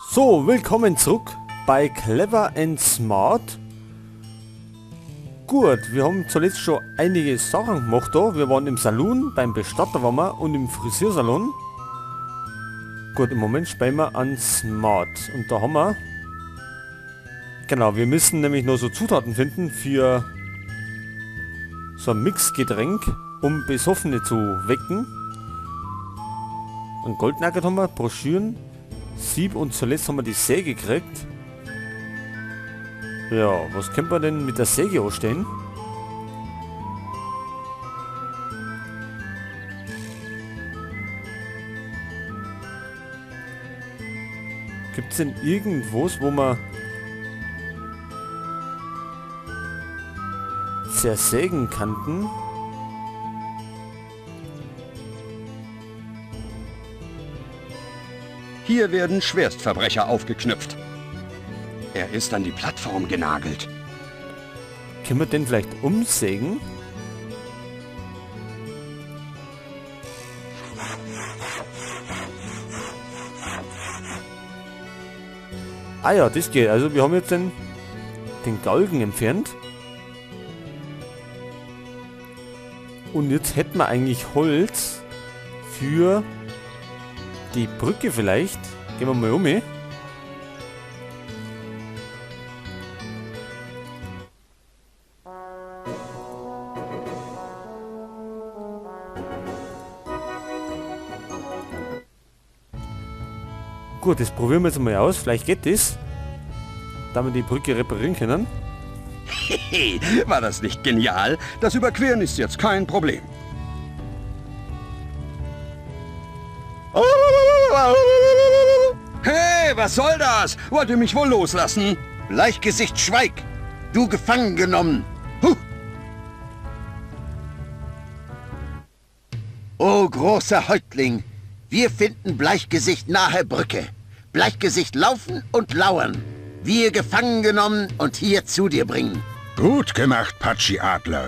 So, willkommen zurück bei Clever and Smart. Gut, wir haben zuletzt schon einige Sachen gemacht da. Wir waren im Saloon, beim Bestatter waren wir und im Friseursalon. Gut, im Moment spielen wir an Smart. Und da haben wir... Genau, wir müssen nämlich noch so Zutaten finden für so ein Mixgetränk, um Besoffene zu wecken. Ein Goldnugget haben wir, Broschüren, Sieb und zuletzt haben wir die Säge gekriegt. Ja, was können wir denn mit der Säge anstellen? Gibt's denn irgendwas, wo man zersägen könnten? Hier werden Schwerstverbrecher aufgeknüpft. Er ist an die Plattform genagelt. Können wir den vielleicht umsägen? Ah ja, das geht. Also wir haben jetzt den Galgen entfernt. Und jetzt hätten wir eigentlich Holz für die Brücke vielleicht. Gehen wir mal um. Gut, das probieren wir jetzt mal aus. Vielleicht geht das, da wir die Brücke reparieren können. Hehe, war das nicht genial? Das Überqueren ist jetzt kein Problem. Hey, was soll das? Wollt ihr mich wohl loslassen? Bleichgesicht, schweig! Du gefangen genommen! Huh. O großer Häuptling, wir finden Bleichgesicht nahe Brücke. Bleichgesicht laufen und lauern. Wir gefangen genommen und hier zu dir bringen. Gut gemacht, Patschi Adler.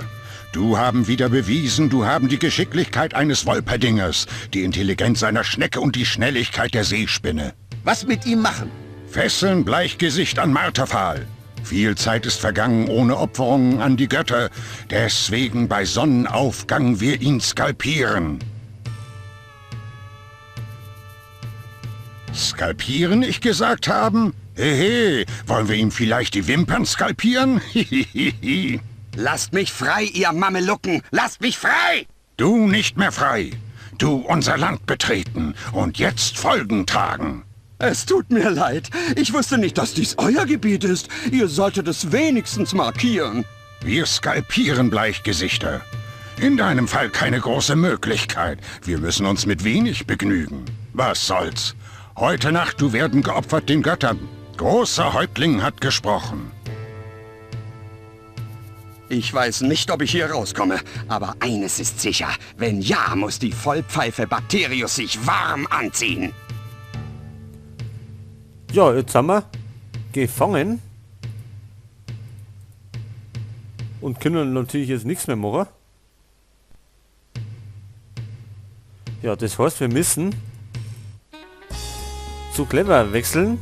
Du haben wieder bewiesen, du haben die Geschicklichkeit eines Wolperdingers, die Intelligenz einer Schnecke und die Schnelligkeit der Seespinne. Was mit ihm machen? Fesseln Bleichgesicht an Marterpfahl. Viel Zeit ist vergangen ohne Opferungen an die Götter. Deswegen bei Sonnenaufgang wir ihn skalpieren. Skalpieren, ich gesagt haben? Hehe, wollen wir ihm vielleicht die Wimpern skalpieren? Hihihihi. Lasst mich frei, ihr Mamelucken! Lasst mich frei! Du nicht mehr frei. Du unser Land betreten und jetzt Folgen tragen. Es tut mir leid. Ich wusste nicht, dass dies euer Gebiet ist. Ihr solltet es wenigstens markieren. Wir skalpieren Bleichgesichter. In deinem Fall keine große Möglichkeit. Wir müssen uns mit wenig begnügen. Was soll's? Heute Nacht du werden geopfert den Göttern. Großer Häuptling hat gesprochen. Ich weiß nicht, ob ich hier rauskomme, aber eines ist sicher. Wenn ja, muss die Vollpfeife Bakterius sich warm anziehen. Ja, jetzt sind wir gefangen. Und können natürlich jetzt nichts mehr machen. Ja, das heißt, wir müssen zu Clever wechseln.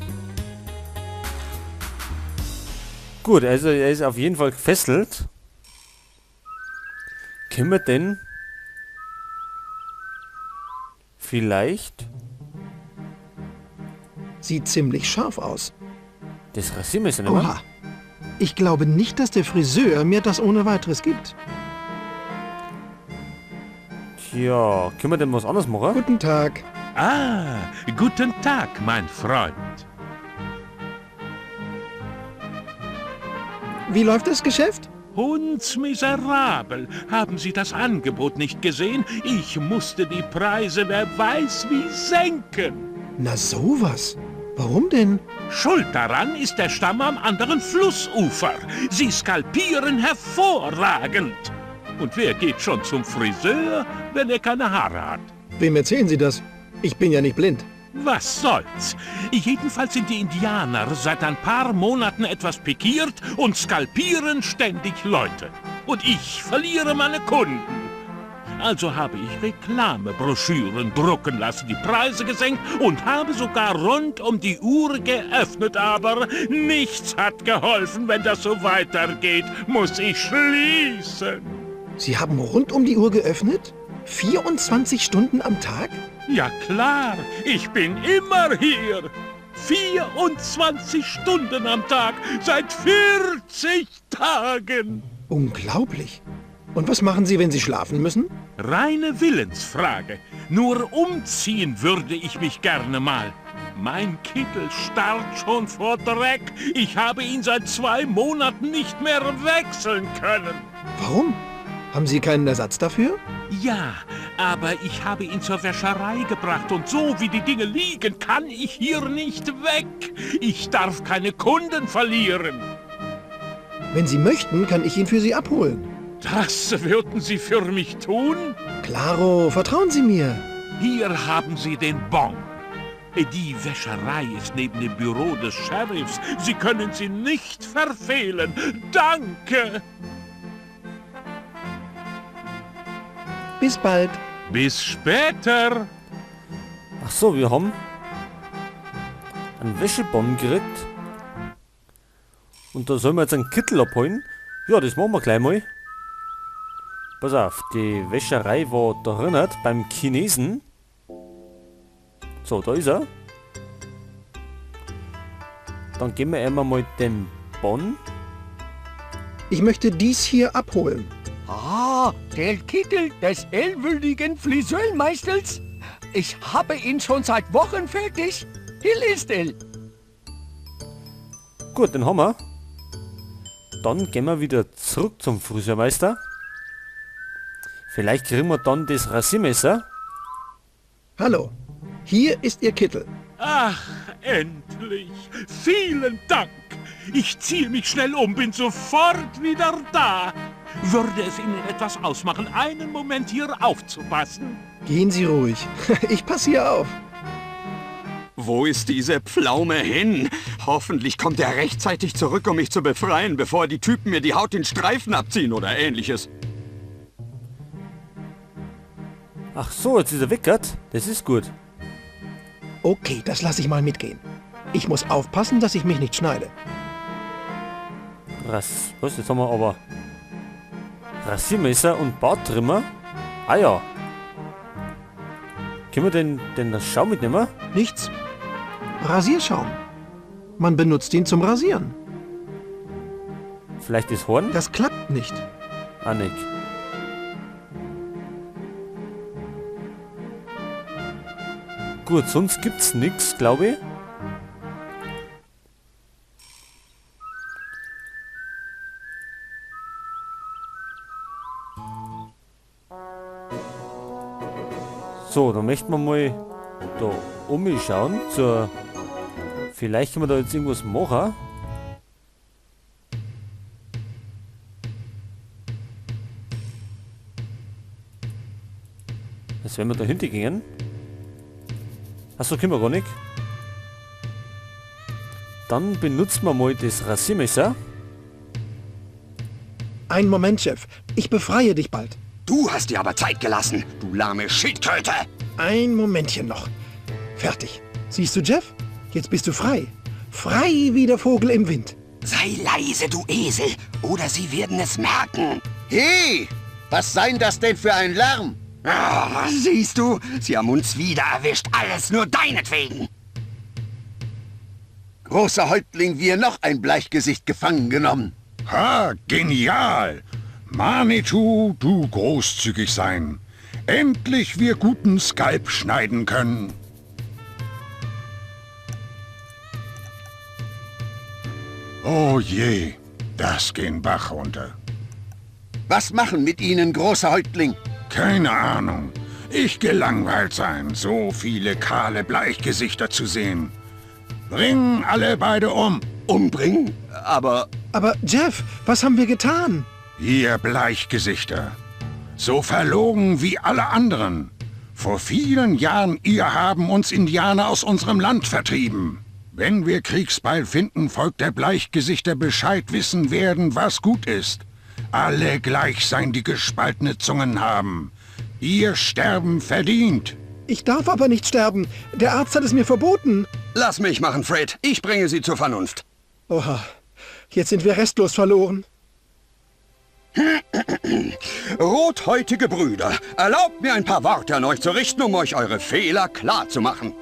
Gut, also er ist auf jeden Fall gefesselt. Können wir denn vielleicht... Sieht ziemlich scharf aus. Das Rasiermesser nicht mehr? Oha. Ich glaube nicht, dass der Friseur mir das ohne weiteres gibt. Tja, können wir denn was anderes machen? Guten Tag. Ah, guten Tag, mein Freund. Wie läuft das Geschäft? Hundsmiserabel. Haben Sie das Angebot nicht gesehen? Ich musste die Preise, wer weiß wie, senken. Na sowas. Warum denn? Schuld daran ist der Stamm am anderen Flussufer. Sie skalpieren hervorragend. Und wer geht schon zum Friseur, wenn er keine Haare hat? Wem erzählen Sie das? Ich bin ja nicht blind. Was soll's? Jedenfalls sind die Indianer seit ein paar Monaten etwas pikiert und skalpieren ständig Leute. Und ich verliere meine Kunden. Also habe ich Reklamebroschüren drucken lassen, die Preise gesenkt und habe sogar rund um die Uhr geöffnet. Aber nichts hat geholfen. Wenn das so weitergeht, muss ich schließen. Sie haben rund um die Uhr geöffnet? 24 Stunden am Tag? Ja klar, ich bin immer hier. 24 Stunden am Tag, seit 40 Tagen. Unglaublich. Und was machen Sie, wenn Sie schlafen müssen? Reine Willensfrage. Nur umziehen würde ich mich gerne mal. Mein Kittel starrt schon vor Dreck. Ich habe ihn seit 2 Monaten nicht mehr wechseln können. Warum? Haben Sie keinen Ersatz dafür? Ja, aber ich habe ihn zur Wäscherei gebracht und so wie die Dinge liegen, kann ich hier nicht weg. Ich darf keine Kunden verlieren. Wenn Sie möchten, kann ich ihn für Sie abholen. Das würden Sie für mich tun? Klaro, vertrauen Sie mir. Hier haben Sie den Bon. Die Wäscherei ist neben dem Büro des Sheriffs. Sie können sie nicht verfehlen. Danke. Bis bald. Bis später. Ach so, wir haben einen Wäschebon gekriegt. Und da sollen wir jetzt einen Kittel abholen. Ja, das machen wir gleich mal. Pass auf, die Wäscherei war da drin, beim Chinesen. So, da ist er. Dann geben wir einmal mal den Bon. Ich möchte dies hier abholen. Ah, der Kittel des ehrwürdigen Friseurmeisters. Ich habe ihn schon seit Wochen fertig. Hier ist er. Gut, den haben wir. Dann gehen wir wieder zurück zum Friseurmeister. Vielleicht kriegen wir dann das Rasiermesser. Hallo, hier ist Ihr Kittel. Ach, endlich. Vielen Dank. Ich ziehe mich schnell um, bin sofort wieder da. Würde es Ihnen etwas ausmachen, einen Moment hier aufzupassen? Gehen Sie ruhig. Ich passe hier auf. Wo ist diese Pflaume hin? Hoffentlich kommt er rechtzeitig zurück, um mich zu befreien, bevor die Typen mir die Haut in Streifen abziehen oder ähnliches. Ach so, jetzt ist er weg, das ist gut. Okay, das lasse ich mal mitgehen. Ich muss aufpassen, dass ich mich nicht schneide. Was? Jetzt haben wir aber Rasiermesser und Barttrimmer. Ah ja. Können wir den Schaum mitnehmen? Nichts. Rasierschaum. Man benutzt ihn zum Rasieren. Vielleicht das Horn? Das klappt nicht. Ah, nicht. Gut, sonst gibt's nix, glaube ich. So, dann möchten wir mal da umschauen. Zur Vielleicht können wir da jetzt irgendwas machen. Als wenn wir da hinten gingen. Achso, können wir gar nicht. Dann benutzen wir mal das Rasiermesser. Einen Moment, Chef. Ich befreie dich bald. Du hast dir aber Zeit gelassen, du lahme Schildkröte. Ein Momentchen noch. Fertig. Siehst du, Jeff? Jetzt bist du frei. Frei wie der Vogel im Wind. Sei leise, du Esel, oder sie werden es merken. Hey, was sei das denn für ein Lärm? Oh, siehst du, sie haben uns wieder erwischt. Alles nur deinetwegen. Großer Häuptling, wir noch ein Bleichgesicht gefangen genommen. Ha, genial! Manitou, du großzügig sein. Endlich wir guten Skalp schneiden können. Oh je, das ging Bach runter. Was machen mit Ihnen, großer Häuptling? Keine Ahnung. Ich gelangweilt sein, so viele kahle Bleichgesichter zu sehen. Bring alle beide um. Umbringen? Aber... Aber Jeff, was haben wir getan? Ihr Bleichgesichter. So verlogen wie alle anderen. Vor vielen Jahren, ihr haben uns Indianer aus unserem Land vertrieben. Wenn wir Kriegsbeil finden, Volk der Bleichgesichter Bescheid wissen werden, was gut ist. Alle gleich sein, die gespaltene Zungen haben. Ihr Sterben verdient. Ich darf aber nicht sterben. Der Arzt hat es mir verboten. Lass mich machen, Fred. Ich bringe sie zur Vernunft. Oha, jetzt sind wir restlos verloren. Rothäutige Brüder, erlaubt mir ein paar Worte an euch zu richten, um euch eure Fehler klar zu machen.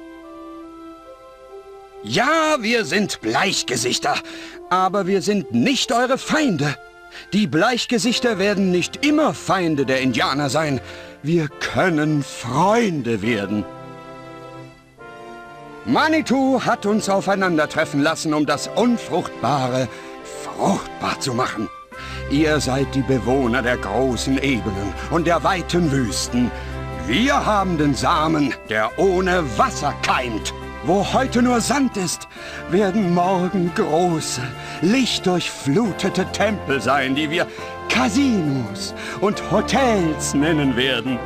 Ja, wir sind Bleichgesichter, aber wir sind nicht eure Feinde. Die Bleichgesichter werden nicht immer Feinde der Indianer sein. Wir können Freunde werden. Manitou hat uns aufeinandertreffen lassen, um das Unfruchtbare fruchtbar zu machen. Ihr seid die Bewohner der großen Ebenen und der weiten Wüsten. Wir haben den Samen, der ohne Wasser keimt. Wo heute nur Sand ist, werden morgen große, lichtdurchflutete Tempel sein, die wir Casinos und Hotels nennen werden.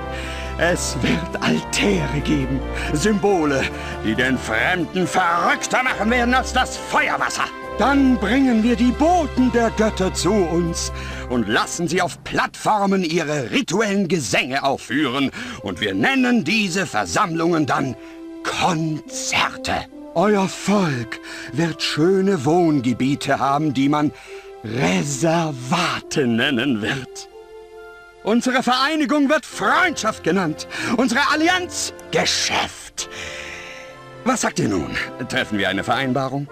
Es wird Altäre geben, Symbole, die den Fremden verrückter machen werden als das Feuerwasser. Dann bringen wir die Boten der Götter zu uns und lassen sie auf Plattformen ihre rituellen Gesänge aufführen. Und wir nennen diese Versammlungen dann Konzerte. Euer Volk wird schöne Wohngebiete haben, die man Reservate nennen wird. Unsere Vereinigung wird Freundschaft genannt, unsere Allianz Geschäft. Was sagt ihr nun? Treffen wir eine Vereinbarung?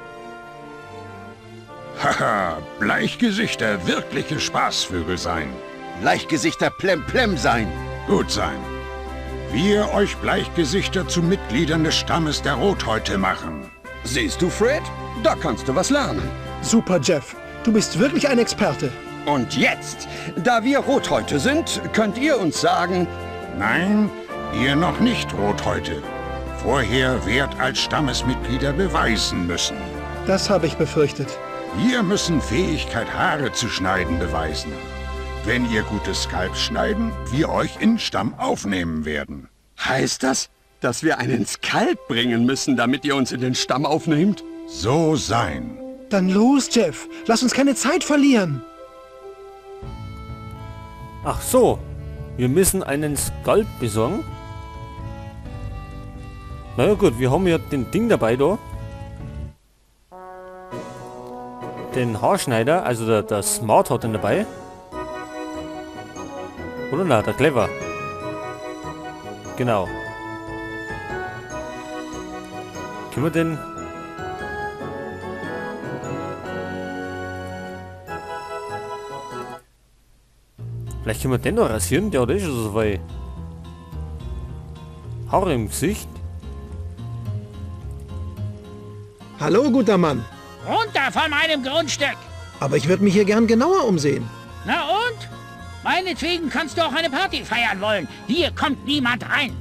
Haha, Bleichgesichter wirkliche Spaßvögel sein. Bleichgesichter plemplem sein. Gut sein. Wir euch Bleichgesichter zu Mitgliedern des Stammes der Rothäute machen. Siehst du, Fred? Da kannst du was lernen. Super, Jeff. Du bist wirklich ein Experte. Und jetzt, da wir Rothäute sind, könnt ihr uns sagen... Nein, ihr noch nicht Rothäute. Vorher Wert als Stammesmitglieder beweisen müssen. Das habe ich befürchtet. Wir müssen Fähigkeit, Haare zu schneiden, beweisen. Wenn ihr gute Skalps schneiden, wir euch in Stamm aufnehmen werden. Heißt das, dass wir einen Skalp bringen müssen, damit ihr uns in den Stamm aufnehmt? So sein. Dann los, Jeff. Lass uns keine Zeit verlieren. Ach so. Wir müssen einen Skalp besorgen. Na ja, gut, wir haben ja den Ding dabei da. Den Haarschneider, also der Smart hat den dabei. Oder na, der Clever. Genau. Können wir den... Vielleicht können wir den noch rasieren, der hat eh schon so viel Haare im Gesicht. Hallo, guter Mann. Runter von meinem Grundstück. Aber ich würde mich hier gern genauer umsehen. Na und? Meinetwegen kannst du auch eine Party feiern wollen. Hier kommt niemand rein.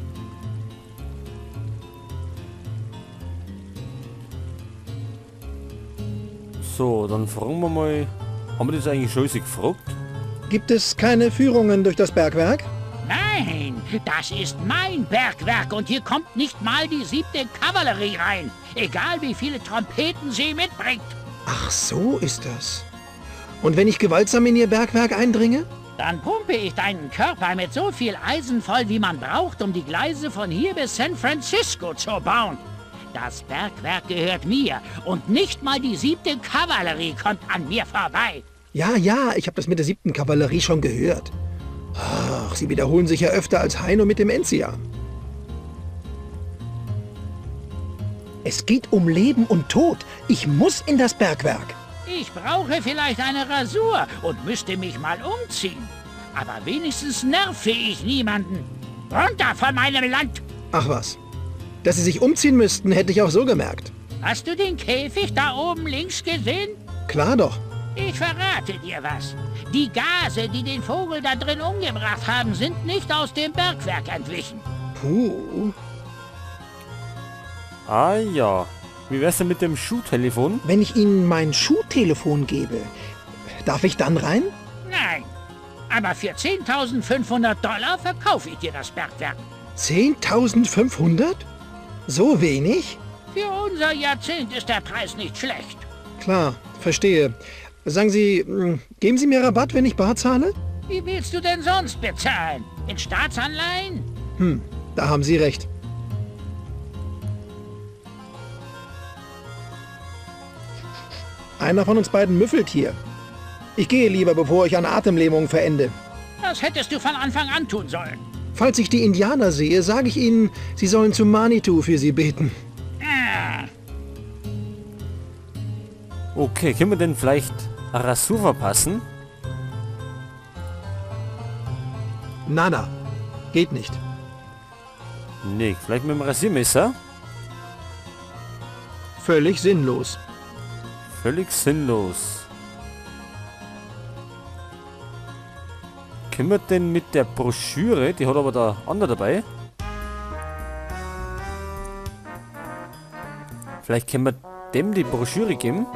So, dann fragen wir mal... Haben wir das eigentlich schon gefragt? Gibt es keine Führungen durch das Bergwerk? Nein, das ist mein Bergwerk und hier kommt nicht mal die 7. Kavallerie rein. Egal wie viele Trompeten sie mitbringt. Ach, so ist das. Und wenn ich gewaltsam in ihr Bergwerk eindringe? Dann pumpe ich deinen Körper mit so viel Eisen voll, wie man braucht, um die Gleise von hier bis San Francisco zu bauen. Das Bergwerk gehört mir und nicht mal die 7. Kavallerie kommt an mir vorbei. Ja, ja, ich habe das mit der 7. Kavallerie schon gehört. Ach, sie wiederholen sich ja öfter als Heino mit dem Enzian. Es geht um Leben und Tod. Ich muss in das Bergwerk. Ich brauche vielleicht eine Rasur und müsste mich mal umziehen. Aber wenigstens nerve ich niemanden. Runter von meinem Land! Ach was. Dass Sie sich umziehen müssten, hätte ich auch so gemerkt. Hast du den Käfig da oben links gesehen? Klar doch. Ich verrate dir was. Die Gase, die den Vogel da drin umgebracht haben, sind nicht aus dem Bergwerk entwichen. Puh. Ah ja. Wie wär's denn mit dem Schuhtelefon? Wenn ich Ihnen mein Schuhtelefon gebe, darf ich dann rein? Nein. Aber für $10.500 verkaufe ich dir das Bergwerk. 10.500? So wenig? Für unser Jahrzehnt ist der Preis nicht schlecht. Klar, verstehe. Sagen Sie, geben Sie mir Rabatt, wenn ich bar zahle? Wie willst du denn sonst bezahlen? In Staatsanleihen? Da haben Sie recht. Einer von uns beiden müffelt hier. Ich gehe lieber, bevor ich an Atemlähmung verende. Das hättest du von Anfang an tun sollen. Falls ich die Indianer sehe, sage ich ihnen, sie sollen zu Manitou für sie beten. Ah. Okay, können wir denn vielleicht eine Rasur verpassen? Nana, geht nicht. Nee, vielleicht mit dem Rasiermesser? Völlig sinnlos. Völlig sinnlos. Können wir denn mit der Broschüre, die hat aber der andere dabei. Vielleicht können wir dem die Broschüre geben.